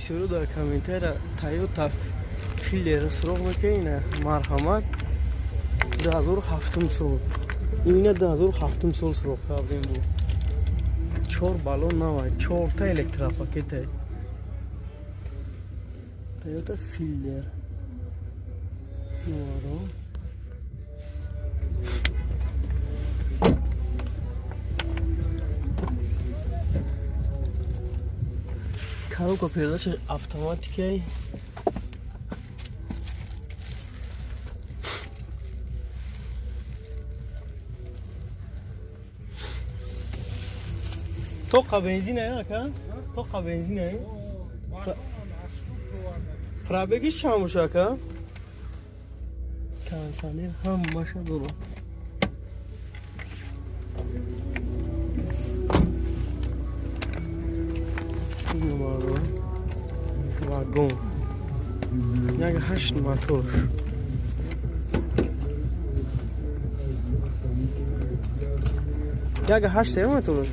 Бисёро дар комментария Тойота Филдера суроғ мекунед. Марҳамат, 2007 сол. Ина 2007 сол суроғ кардем бу. Чор баллон навай, чорта электропакета. Тойота Филдер. Нуаро. Коробка передача автоматикай. Тоқа бензин ака? Тоқа бензин ай? Пробегиш чанд боша, ака? Кондиционер ҳамаша дорад. Вагон. 1.8 моторш. 1.8 моторш.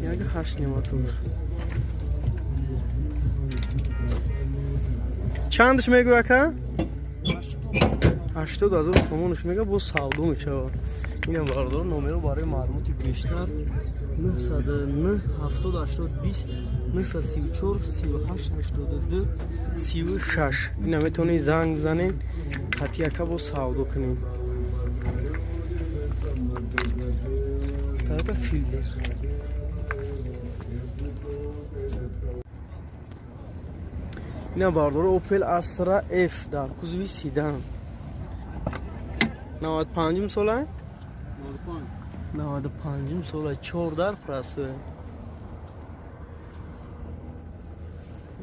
1.8 моторш. Чандаш мегӯ, ака? 80 000 сомонаш мега, бо савдо мешавад. Инам, бародар, номеро барои маълумоти бештар: 909 70 80 20, 934 38 82 36. Ина метавонед занг бизанед, хати ака бо савдо кунед. Тойота Филдер. Ина, бародаро, Opel Astra F дар кузови седан. 95 сола? 95 сола, чордар простой.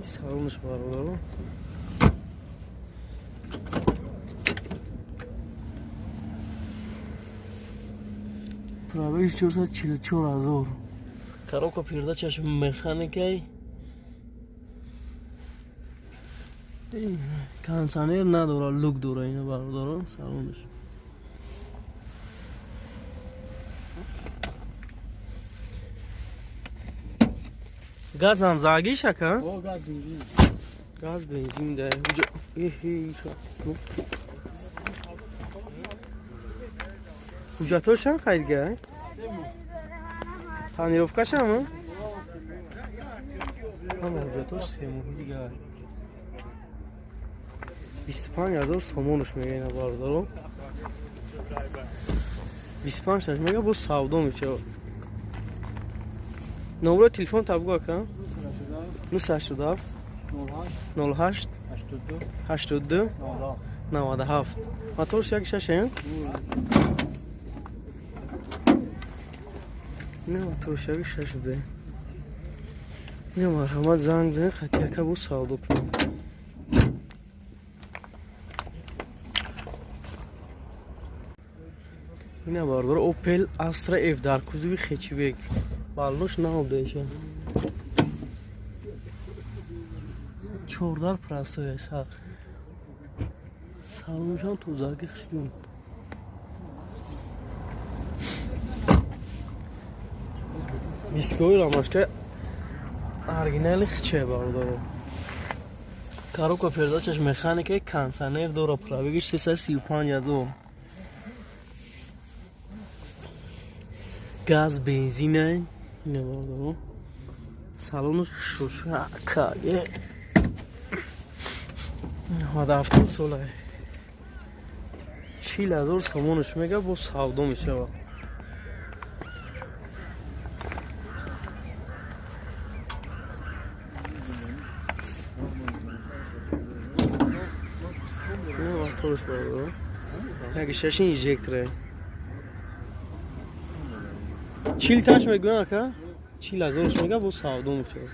Салонаш, бародаро. Пробег 444 ҳазор. Коробка передачаш механикай. Кондиционер надора, люк дора, ина, бародаро, салонаш. Газам загиш, ака? О, газ бензин. Газ бензин да. Эхе. Ҳуҷҷатҳошам хайдга? Тонировкашам? Ҳама ҳуҷҷатҳош 3 моҳи дига. 25 000 сомонуш мега, ина, бародаро. 25 таш мега, бо савдо мешавад. Номерои телефон та бугу, ака? 987 08 82 97. Моторш 1.6 е? Не, моторш 1.6 буде. Не, марҳамат, занг бизанед, хати ака бо савдо кунем. Ина, бародаро, Opel Astra F дар кузови хэтчбек. Баллош наобдаиша. Чордар простой са. Салоншам тозаги хушнуд. Дискови рамашка оригинали хче, бародаро. Коробка передачаш механика, кондиционер дора, пробегиш 335 ҳазор. Газ бензина, ина, бародаро. Салону шуша каге. 97 сола. 40 000 сомонуш мега, бо савдо мешавад. Моторш, бародаро. 1.6 инжекторе. 40 таш мегӯян, ака? 40 000-ш мега, бо савдо мешавад.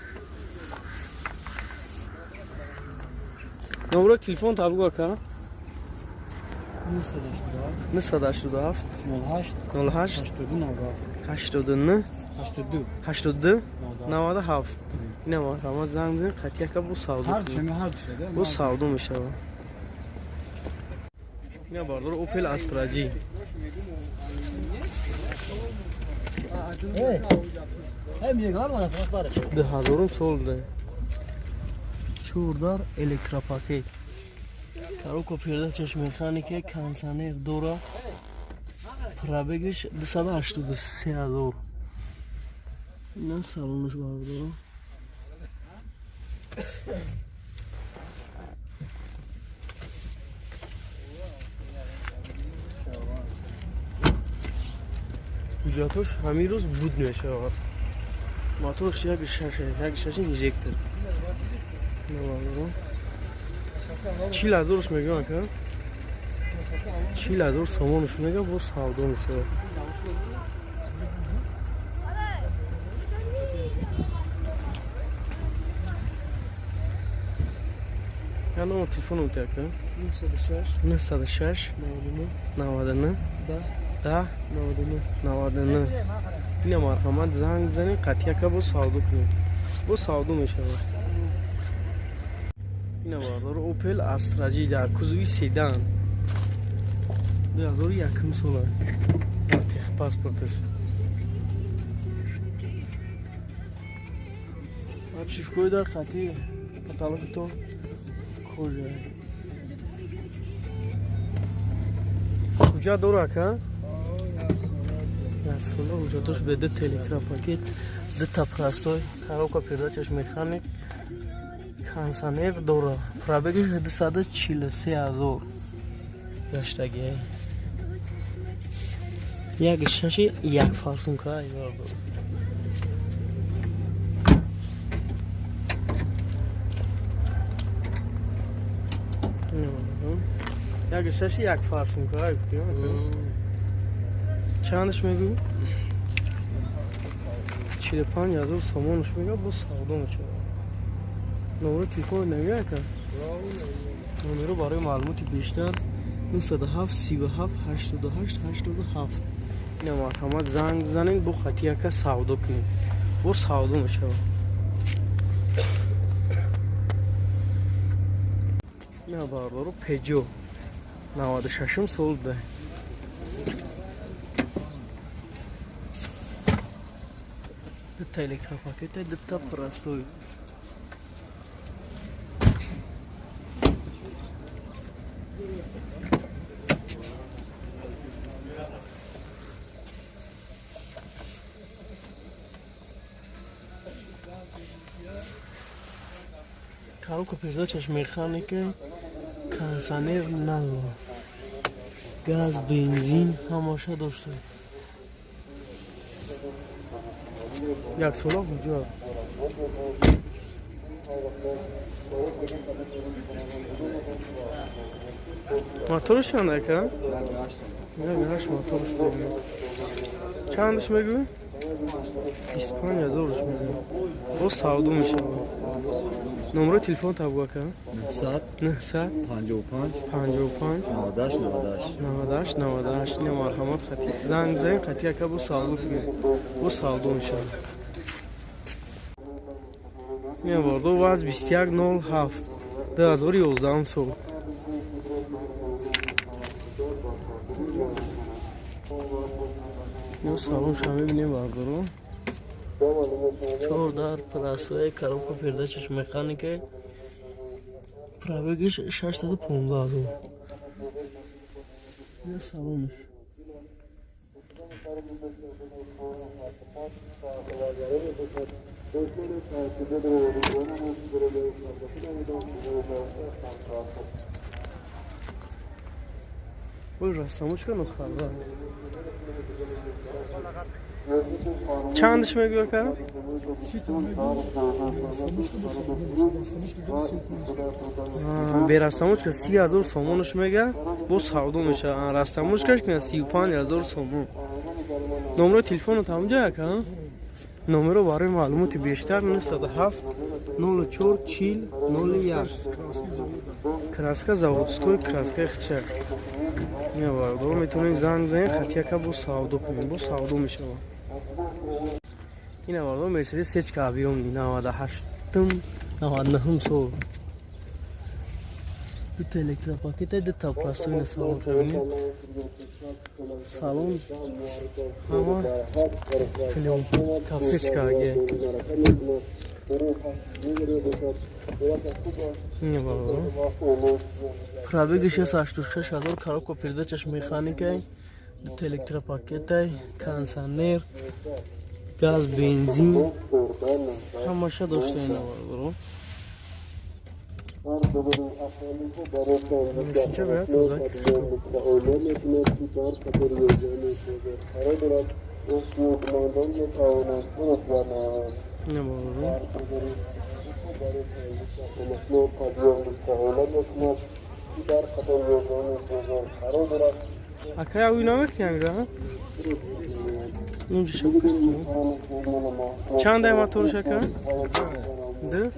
Номерои телефон та бугу, ака? 987 08 08 82 89 82 82 97. Ина, марҳамат, занг бизанед, хати ака бо савдо ҳар кунед. чеми ҳар шуда. Бо савдо мешавад. Ина, бародаро, Opel Astra G. Hem yegar var, var. 2000 сол буда. Чор дар, электропакет, коробка передачаш механика, кондиционер дора. Пробегаш 283 ҳазор. Ина салонаш, бардора. Ҳуҷҷатош ҳамин рӯз буд мешавад. Моторш як шаш, як шаш инжектор. 40 ҳазорш мегӯям, ака. 40 ҳазор сомонш мега, боз савдо мешавад. Я номер телефоном те, ака? 906. 906. 99. 99. 10. 10. 99. 99. Ина марҳамат, занг бизанед, қатъияка боз савдо кунед, боз савдо мешавад. Ина, бардор, Опел Астра Ҷи дар кузови седан, 2001 сола, техпаспорташ, обшивкои дар қатъи, потолоки то кожа. Ҳуҷҷат дора, ака? Як сола ҳуҷҷатош бе, дута электропакет, дута простой, коробка передачаш механик, кондиционер дора. Пробегаш 243 ҳазор гаштаги. Як шаши як форсунка. Айвардор, як шаши як форсунка гуфтем. Чандаш мегӯ? 45 ҳазор сомонш мега, боз савдо мешавад. Номеро телефон намега, ака? Номеро барои маълумоти бештар 97 37 88 87. Ина марҳамат, занг бизанед, бо қатъияка савдо кунед, боз савдо мешавад. Ина, бардору, Пежо, 96-ум сол буда. Дута электропакета, дута простой. Коробка передачаш механика, кондиционер надорад, газ, бензин ҳамаша дошта, як сола ҳуҷҷат. Моторш чанд, ака? Як ҳашт моторш мегӯ. Чандаш мегӯ? 25 ҳазорш мегӯ, боз савдо мешавад. Номерои телефон табу, ака? 900. 900. 55. 55. 98 98. 98 98. Ина марҳамат, хати занг бизанед, хати ака, бо савдо кунед, бо савдо мешавад. Ина, бордо, ВАЗ 2107, 2011 сол. Ё салонша мебинем, бардоро. Чор дар, простой, коробка передачаш механика, пробегаш 615 ҳазор. Ина салонш. Ой, растамочка нохарда. Чандаш мегӯ, ака? Бе растамочка 30 ҳазор сомонаш мега, боз савдо мешавад. Растамочкаш кина 35 ҳазор сомон. Номерои телефонот ҳамҷа, ака? Номеро барои маълумоти бештар 907 04 40 01. Краска заводской, краскаи хчак. Ина, бардор, метавонед занг бизанед, хатияка боз савдо кунед, боз савдо мешавад. Ина, бардор, Мерседес Сечка объёмный, 98-м, 99-м сол, дута электропакета, дута простой. На салон бибинед, салон ҳама плёнка, капечка аге. Ина, бародаро, пробеги 686 ҳазор, коробка передачаш механикай, дута электропакетай, кондиционер, газ, бензин ҳамаша дошта. Ина, бародаро, мошинча бояд тоза. Ина, бародаро. Акая, уй намекни амира? Инҷа чандай моторш, ака? Д?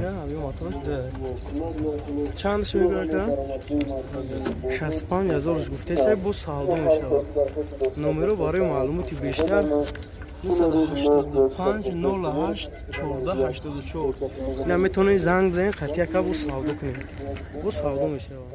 Я, аби моторш д. Чандаш мегӯ, ака? 65 ҳазорш гуфтеса, бо савдо мешавад. Номеро барои маълумоти бештар 985 08 14 84. Ина метавонед занг бизанед, қатъи, ака, бо савдо кунед. Бо савдо мешавад.